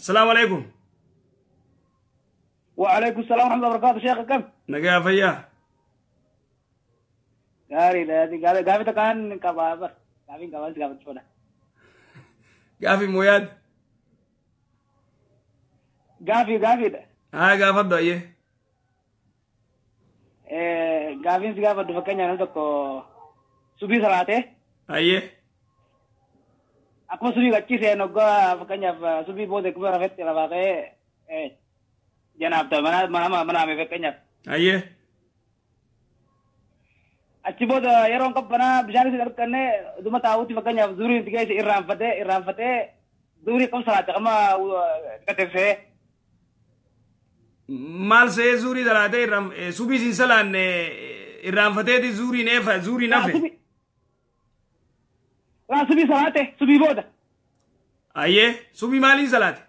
Asalaamu alaikum. وعليكم السلام ورحمة الله وبركاته. شيخ كم؟ Nagaa fayyaa. Gaarii dha. Gaafii takkaan qaba bar. Gaafiin qabaa si gaafachuudha. Gaafii moo yaad? Gaafii gaafiidha. Haa, gaafadhu, ayyee. Gaafiin si gaafadhu, fakkeenyaaf, namni tokko subii salaatee akkuma subii qacchiseen hoggaa, fakkeenyaaf, subii booda akkuma rafetti lafaa ka'ee janaaf ta'e mana manaame fakkeenyaaf. Achi booda yeroon qabbanaa bishaan isin arganne dhuma taa'utti, fakkeenyaaf, zuuriin itti geesse irraanfatee zuurii kam salaate qama dhiqatee. Maal se'ee zuurii salaatee subii siin salaanne irraanfateeti zuuriin eefa zuuriin hafe? Laa, subii salaate subii booda. Ayyee, subii maaliin salaate?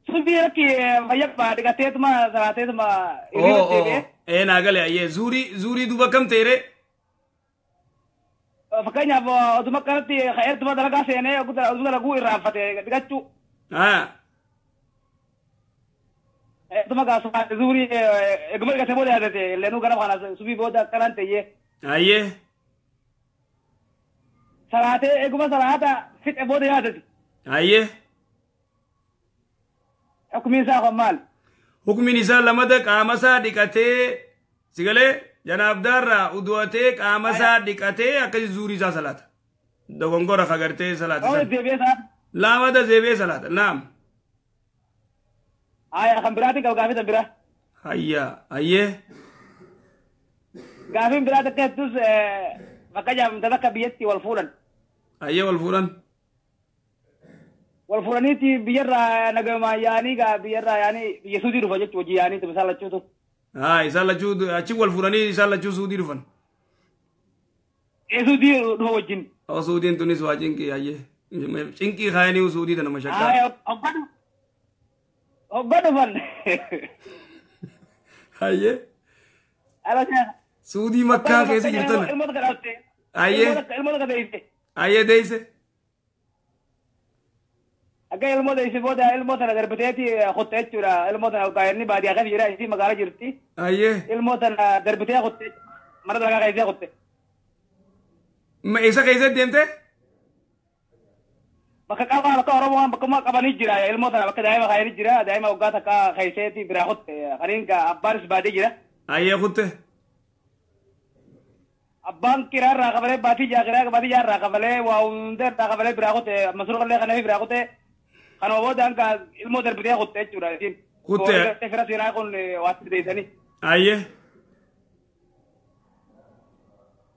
Subii rakki fayyabaa dhiqateetuma salaateetuma hirriba deebi'ee. Ee, naa gale, ayyee, zuurii duuba kam ta'e? Fakkeenyaaf, oduma akkanatti ka'eetuma dalagaa seenee oduma dalaguu irraanfate dhiqachuu. Oduma gaa zuurii eeguma dhiqatee booda yaadate leenuu gara kana subii booda akkanaan ta'ee. Salaatee eeguma salaata fixe booda yaadate. Hukumiin isaa kun maal? Hukumiin isaa lamata qaama isaa dhiqatee, sigalee janaabdaarraa udu'atee, qaama isaa dhiqatee akkasi zuurii isaa salaata. Dogongora kagartee salaata sana. Deebi'ee salaata. Lamata deebi'ee salaata. Naam. Aya, kan biraatiin qaba gaafii tan biraa. Hayya, ayyee. Gaafiin biraa takka hedduus, fakkeenyaaf, intala akka biyyatti wal fuudhan. Ayyee, wal fuudhan. Wal fuudhaniiti biyyarraa nagamaan yaanii gaa biyyarraa yaanii biyya Suudii dhufa jechuudha, hojii yaanii isaan lachuutu. Haa, isaan lachuu achi wal fuudhanii isaan lachuu Suudii dhufan. Suudii dhufa wajjin. Oo, Suudiin tunis waa cinqii, ayyee. Cinqii kaayanii Suudii tana mashakkaa. Hoggaa dhufan. Ayyee. Suudii Makkaa keessa jirtan. Ilmoota kadhatte. Ayyee. Ilmoota kadeesse. Ayyee, deeyse. Akka ilmoo deesse booda ilmoo tana darbiteeti qotte jechuudha. Ilmoo tana hoggaa inni baadiyyaa keessa jira, isii magaalaa jirti. Ilmoo tana darbitee qotte, mana dalagaa keessee qotte. Eessa keessatti deemte? Bakka qabaa, bakka Oromoo bakka qabanii jira, ilmoo tana bakka daa'ima kaayanii jira, daa'ima waggaa takka keesseeti biraa qotte, kaniin abbaanis baadee jira. Ayyee, kutte. Abbaan kiraa irraa kafalee, baatii jaa kiraa baatii jaa irraa kafalee, waa hunda irraa kafalee biraa qotte, masruuqa illee kanaaf biraa qotte, kanuma booda hanga ilmoo darbitee qotte jechuudha isiin. Kutte. Fira seenaa kun waatti deessanii.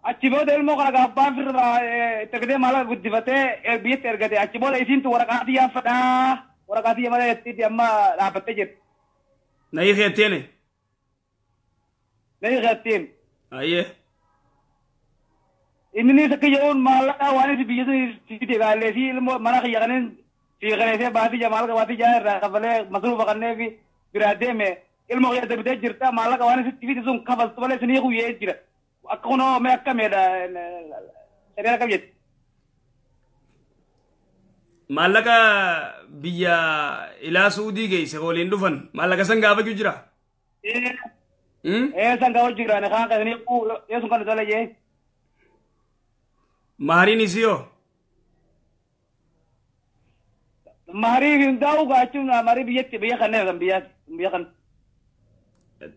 Achi booda ilmoo kana abbaan firraa itti ergatee, maallaqa guddifatee biyyatti ergate. Achi booda isiintu waraqaa xiyyaa fadhaa, waraqaa xiyya malee jettiitti amma dhaabbattee jirti. Na hiikeetteene. Na hiikeettiin. Inni ni sakki jedhuun maallaqa waan isi biyya sun siite gaallee si ilmoo mana kiyya kanneen siiqaneessee baatii jaa maallaqa baatii jaa irraa kafalee masruufa kannee fi biraa deeme, ilmoo kiyya darbitee jirta, maallaqa waan isitti fite sun kafaltu malee sinii guyyee jira. Akka kunoo mee akkameedha, shari'a akkam jetti? Maallaqa biyya ilaa Suudii geesse waliin dhufan maallaqa san gaafachuu jira. Ee, san gaafachuu jira, kaan kasanii yoo sun kan tola jee. Mahariin isii hoo? Maharii hundaa'u gaachuun maharii biyyatti biyya kanneen kan biyyaati biyya kan.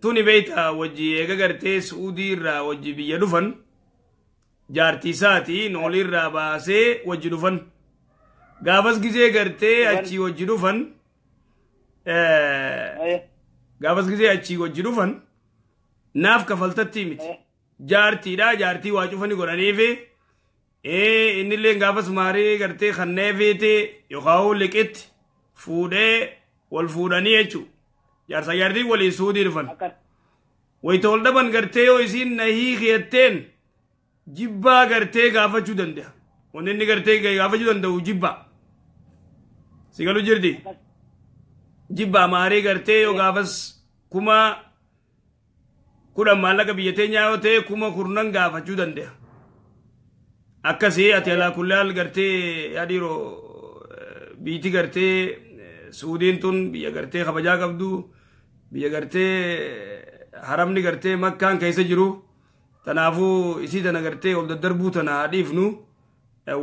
Tuni beeyta, wajji eega gartee Suudii irraa wajji biyya dhufan, jaartii isaati noolii irraa baasee wajji dhufan. Gaafas gizee gartee achii wajji dhufan, gaafas gizee achii wajji dhufan naaf kafaltatti miti. Jaartiidha, jaartii waa cufani godhaniifi innillee gaafas maarii gartee kanneefiiti yookaan liqitti fuudhee wal fuudhanii jechuudha. Jaarsa jaartii waliin Suudii dhufan. Wayita wal dhaban gartee yoo isiin na hiiketteen jibbaa gartee gaafachuu danda'a. Wanni inni gartee gaafachuu danda'u jibbaa. Si galu jirti? Jibbaa maarii gartee yoo gaafas 10,000 maallaqa biyya teenyaa yoo ta'e, 10,000 gaafachuu danda'a. Akkasii ati alaa kulli haal gartee yaa dhiiroo Biitti gartee Suudiin tun biyya gartee kabajaa qabdu, biyya gartee haramni gartee Makkaan keessa jiru. Tanaafuu isii tana gartee ol daddarbuu tana haa dhiifnu.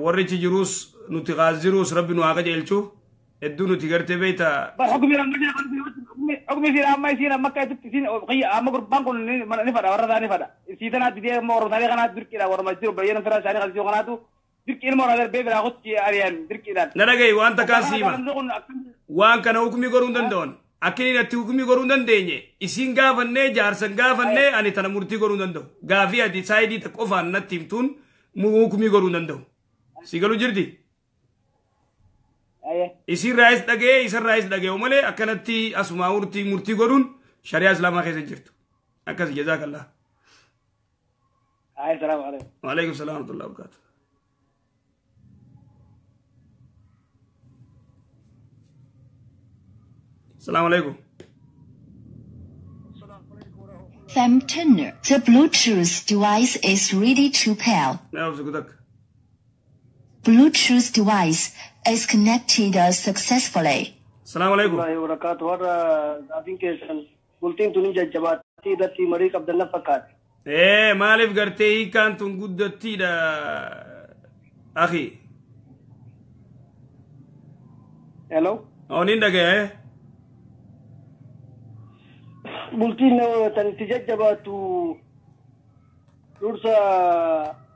Warrichi jirus nuti qaaziruus Rabbi nu haa qajeelchu. Hedduu nuti gartee beeyta. Bar hukmi isiin amma isiin amma akka isitti isiin amma gurbaan kun ni fadha, warra isaa ni fadha. Isii tanaatti didee amma warra isaanii kanaatti dirqiidha, warra jiru bayyana fira isaanii kan kanaatu dirqi ilma warra darbee biraa kutti ari'an dirqiidhaan. Na dhagahi, waan takkaan siima. Waan kana hukmii godhuu hin danda'an. Akka inni itti hukmii godhuu hin dandeenye isiin gaafannee jaarsan gaafannee ani tana murtii godhuu hin danda'u. Gaafii ati saayidii takka qofaan natti himtuun hukmii godhuu hin danda'u. Si galuu jirti? Isiin raayis dhaga'ee isan raayis dhaga'e malee akkanatti asumaa murtii godhuun shari'aa Islaamaa keessa jirtu. Akkas, jazaakallah. Salaamu alaikum. Waalaikum salaam wa rahmatullahi wa barakatuh. Salaamu alaikum. Femtenner. The Bluetooth device is ready to pair. Mee obsi kutakka. Bluetooth device is connected successfully. Salaamu alaikum. Wallahi barakaatu. Warra gaafiin keessan bultiin tuni jajjabaatti irratti marii qabdan na fakkaate. Ee, maaliif gartee hiikaan tun guddattiidha, akhi? Hello. Ooniin dhaga'e. Bultiin tan itti jajjabaattu dursa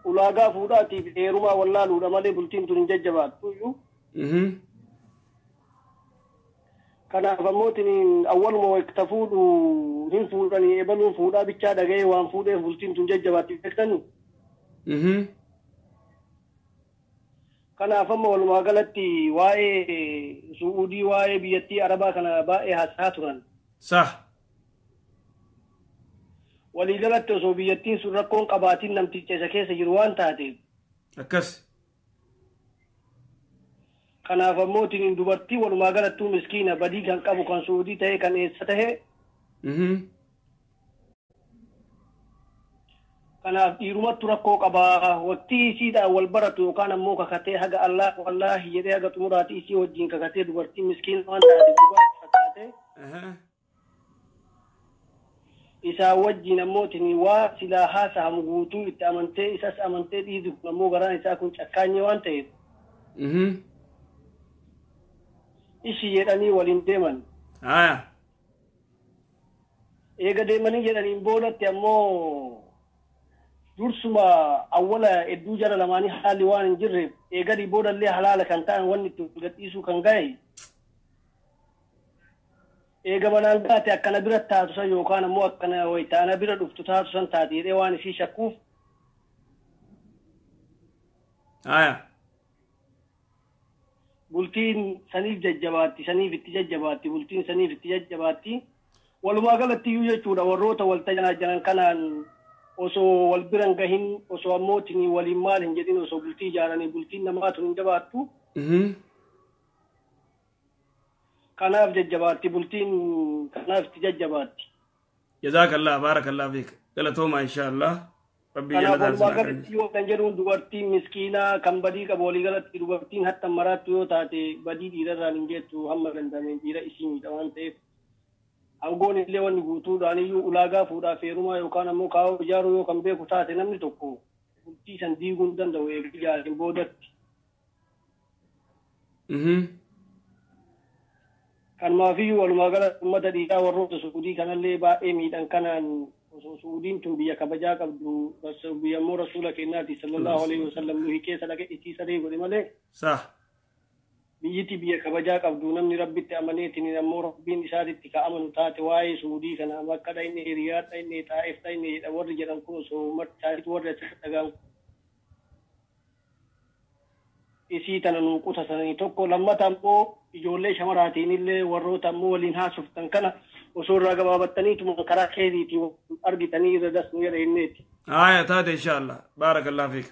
ulaagaa fuudhaatiif heerumaa wallaaluudha malee bultiin tun hin jajjabaattu iyyuu. Kanaaf ammootiin awwaluma wayita fuudhu hin fuudhanii ebaluun fuudhaa bichaa dhaga'ee waan fuudheef bultiin tun jajjabaatti beektanu. Kanaaf amma walumaa galatti waa'ee Su'uudii, waa'ee biyyattii Arabaa kana baay'ee haasaa turan. Waliigalatti osoo biyyattiin sun rakkoon qabaatiin namticha isa keessa jiru waan taateef. Akkas. Kanaaf ammootiin dubartii walumaa galattuu miskiina badii kan qabu kan Su'uudii ta'e kan eessa ta'e. Kanaaf dhiirumattu rakkoo qabaa. Waqtii isiidhaan wal baratu yookaan ammoo kakatee haga Allah wallaahi jedhee haga xumuraatii isii wajjin kakatee, dubartiin miskiina waan taateef dhugaatti fakkaate. Isaa wajjin ammootiin waa silaa haasahamu guutuu itti amantee isas amantee, dhiirri kun ammoo garaan isaa kun cakkaanyee waan ta'eef. Ishii jedhanii waliin deeman. Eega deemanii jedhaniin boodatti ammoo dursuma awwala hedduu jara lamaanii haalli waan hin jirreef eegadii boodallee halaala kan ta'an wanni itti gadhiisuu kan ga'e eega manaan taate akkana bira taatu san yookaan ammoo akkana wayitaana bira dhuftu taatu san taate jedhee waan isii shakkuuf. Bultiin saniif jajjabaatti, saniif itti jajjabaatti, bultiin saniif itti jajjabaatti. Walumaa galatti iyyuu jechuudha, warroota wal tajaajilan kanaan osoo wal biran gahin, osoo ammootiin waliin maal hin jedhin, osoo bultii ijaaranii bultiin namaa tun hin jabaattu. Kanaaf jajjabaatti bultiin, kanaaf itti jajjabaatti. Jazaakallah, baarakallah fiik. Galatooma, inshaallah. Rabbi Kanaaf jannata walumaa galatti yoo kan jedhuun dubartiin miskiinaa kan badii qabu, walii galatti dubartiin hatta maraattu yoo taate badii dhiirarraan hin geettu, hamma dandameen dhiira isii miidha waan ta'eef. Aangoon illee wanni guutuudhaan iyyuu ulaagaa fuudhaaf heerumaa yookaan ammoo kaawoo ijaaruu yoo kan beeku taate, namni tokko bultii san diiguu hin danda'u eega ijaareen boodatti. Kanumaafiyyuu walumaa galatti uummata dhiiraa warroota Suudii kanallee baay'ee miidhan kanaan osoo Suudiin tun biyya kabajaa qabdu, biyya immoo rasuula keenyaati sallallahu alaihi wasallam nuyi keessa dhaqe isii sadee godhe malee biyyiti biyya kabajaa qabdu, namni Rabbitti amaneetiin ammoo Rabbiin isaatitti ka amanu taate, waa'ee Suudii kana Makka dhayne, Riyaad dhayne, Xaa'if dhayne warri jedhan kun osoo martaatitu warri achirratti dhagaan isii tana nuu qutatanii. Tokko lammata ammoo ijoollee shamaraatiin illee warroota ammoo waliin haasoftan kana osoo irraa gabaabattaniituma karaa keetiitiin argitanii irra dasnu jedha inneeti. Haya, taate inshaallah. Baarakallah fiik.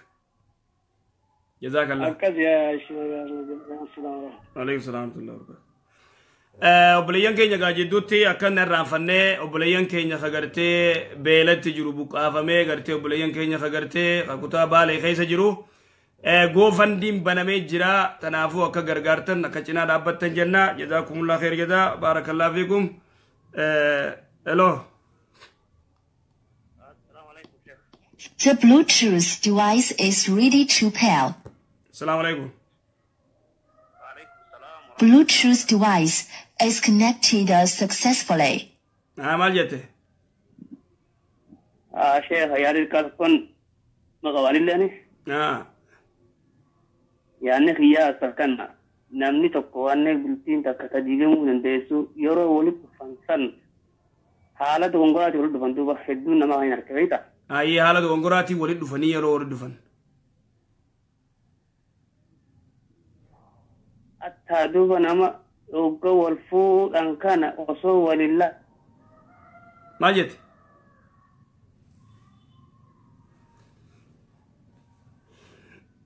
Jazaakallah. Akkas yaa Waalaikum salaam wa rahmatullahi wa barakatuh. Obboleeyyan keenya gaa jidduutti akka hin irraanfannee, obboleeyyan keenya ka gartee beelatti jiru buqqaafamee, gartee obboleeyyan keenya ka gartee ka kutaa Baalee keessa jiru GoFundMe banamee jira. Tanaafuu akka gargaartan akka cinaa dhaabbattan jenna. Jazaakumullah khair jazaa. Baarakallahu fiikum. Hello. The Bluetooth device is ready to pair. Assalamu alaikum. Bluetooth device is connected successfully. Maal jette? Sheekh yaadni kun maqabaanilleeni. Yaadni kiyyaa akka kana namni tokko waan bultiin takka tadiigamuu dandeessu yeroo walitti dhufan san haala dogongoraatiin walitti dhufan duuba hedduun namaa hin argatu. Ayyee haala dogongoraatiin walitti dhufanii yeroo walitti dhufan. Attaa duuba nama hogga wal fuudhan kana osoo walilla. Maal jette?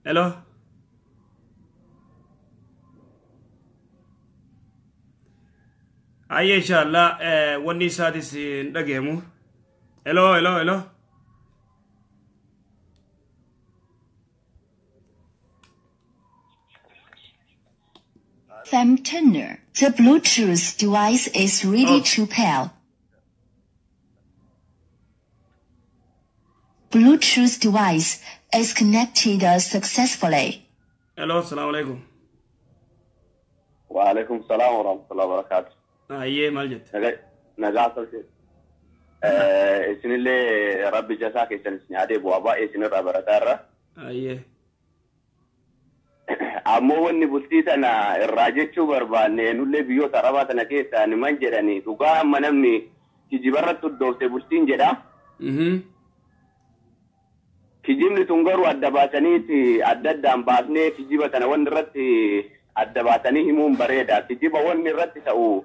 Hello. Ayyee inshallah wanni isaatis hin dhageemu. Hello hello hello. Femtoner. The Bluetooth device is ready to pair. Bluetooth device is connected successfully. Hello, assalamu alaikum. Wa alaikum salam wa rahmatullahi wa barakatuh. Ayyee maal jette? Nagaa tolche. Isinillee rabbi jasaa keessan isin yaadee bu'aa baay'ee isinirraa barataa irra. Ayyee. Ammoo wanni bultii tana irraa jechuu barbaanne nullee biyyoota arabaa tana keessaa niman jedhanii dhugaa amma namni kijibarratti uddoofte bultiin jedha. Kijibni tun garuu adda baasaniiti adda addaan baasnee kijiba tana wanni irratti adda baasanii himuun bareeda. Kijiba wanni irratti ta'u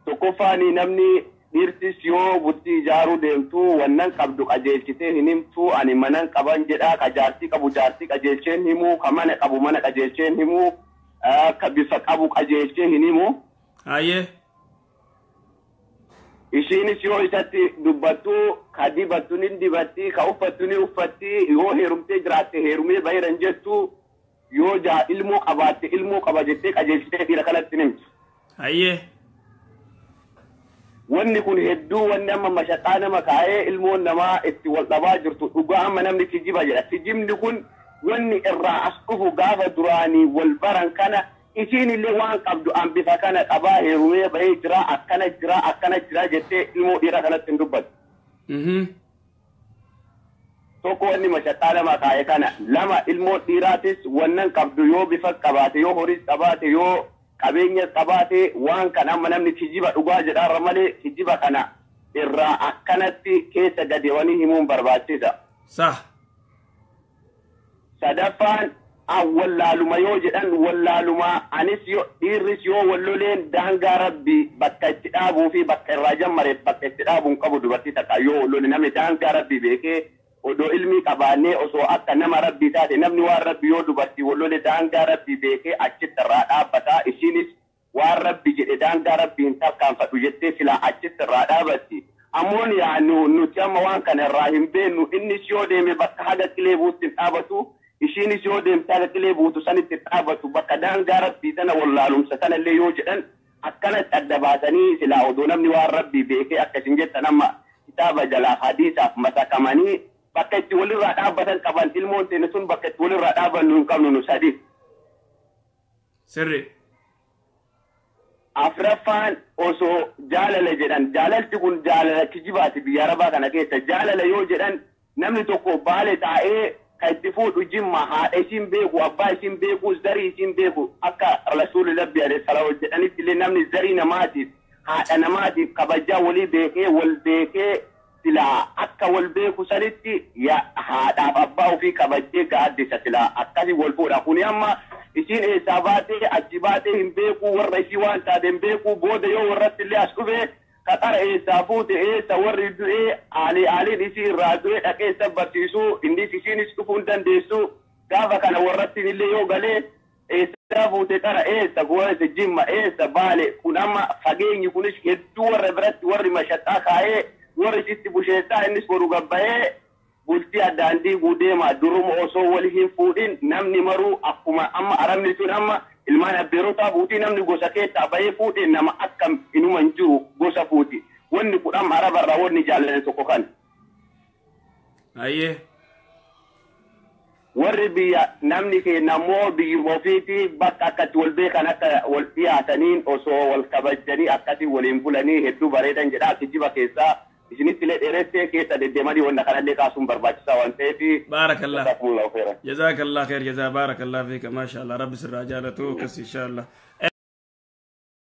tokkoffaani namni dhiirtis yoo bultii ijaaruu deemtu wannan qabdu qajeelchitee hin himtu ani manan qaban jedha ka jaartii qabu jaartii qajeelcheen himu ka mana qabu mana qajeelcheen himu ka bifa qabu qajeelchee hin himu. Ayyee. Ishiinis yoo isatti dubbattu ka dibattu ni dibatti ka uffattu ni uffatti yoo heerumtee jiraatte heerumee bahiran jettu yoo ilmoo qabaatte ilmoo qaba jettee qajeelchitee dhiira kanatti himtu. Ayyee. Wanni kun hedduu wanni amma mashaqaa nama kaa'ee ilmoon namaa itti wal dhabaa jirtu dhugaa amma namni kijiba jedha. Kijibni kun wanni irraa as dhufu gaafa duraanii wal baran kana isiin illee waan qabdu an bifa kana qabaa heerumee bahee jira akkana jira akkana jira jettee ilmoo dhiira kanatti hin dubbattu. Tokko wanni mashaqaa nama kaa'e kana lama ilmoo dhiiraatis wannan qabdu yoo bifa qabaate yoo horiis qabaate yoo qabeenya qabaate waan kana amma namni kijiba dhugaa jedhaarra malee kijiba kana irraa akkanatti keessa gadeewanii himuun barbaachisa. Sah. Sadaffaan wallaaluma yoo jedhan wallaaluma anis yoo dhiirris yoo walloleen daangaa rabbii bakka itti dhaabuu fi bakka irraa jammare bakka itti dhaabuun qabu dubartii takka yoo wallole namni daangaa rabbii beekee odoo ilmi qabaannee osoo akka nama rabbii taate namni waan rabbi yoo dubartii wallole daangaa rabbii beekee achitti irraa dhaabbataa ishiinis waan rabbi jedhe daangaa rabbii hin tarkaanfadhu jettee silaa achitti irraa dhaabatti. Ammoon yaanu nuti amma waan kana irraa hin beennu innis yoo deeme bakka haga qilee buutti hin dhaabatu ishiinis yoo deemte haga qilee buutu sanitti hin dhaabatu bakka daangaa rabbii sana wallaalumsa sanallee yoo jedhan akkanatti adda baasanii silaa odoo namni waan rabbii beekee akkasin jettan amma kitaaba jalaaf hadiisaaf masakamanii bakka itti walirraa dhaabbatan qaban ilmoon teene sun bakka itti walirraa dhaabannu hin qabnu nu sadi. Sirri. Afraffaan osoo jaalala jedhan jaalalti kun jaalala kijibaati biyya arabaa kana keessa jaalala yoo jedhan namni tokko baale taa'ee ka itti fuudhu jimma haadha isiin beeku abbaa isiin beeku zarii isiin beeku akka rasuulli rabbi alayhi salaam jedhanitti illee namni zarii namaatiif haadha namaatiif kabajaa walii beekee wal beekee silaa akka wal beeku sanitti haadhaaf abbaa ofii kabajjee gaaddisa silaa akkasii wal fuudha. Kuni amma isiin eessaa baatee achi baatee hin beeku warra isii waan taate hin beeku booda yoo warratti illee as dhufe qaxara eessaa fuute eessa warri du'ee aalii aaliin isii irraa du'ee dhaqee isa barsiisuu innis isiinis dhufuu hin dandeessu gaafa kana warratti illee yoo galee eessaa fuute qara eessa gosa jimma eessa baale kun amma fageenyi kunis hedduu warra biratti warri mashaqaa kaa'ee warri sitti busheessaa innis boru gabbayee Bultii addaan diiguu deema. Duruma osoo wal hin fuudhin namni maruu akkuma amma arabni tun amma ilmaan abbeerotaa fuutii, namni gosa keessaa bahee fuudhe nama akkam inuma hin jiru gosa fuuti. Wanni kun amma arabarraa wanni jaallanne tokko kan. Ayyee. Warri biyya namni keenya immoo biyyuma ofiitii bakka akkatti wal beekan, akka wal dhiyaataniin osoo wal kabajanii akkatti waliin bulanii hedduu bareedan jedha. Kijiba keessaa isinitti illee dheeressee keessa deddeemanii wanna kanallee kaasuun barbaachisaa waan ta'eef. Baarakallah. Jazakumullahu khairan. Jazakallah khair jazaa, barakallah fiika, maasha Allah, rabbi sirraa jaalatu akkas insha Allah.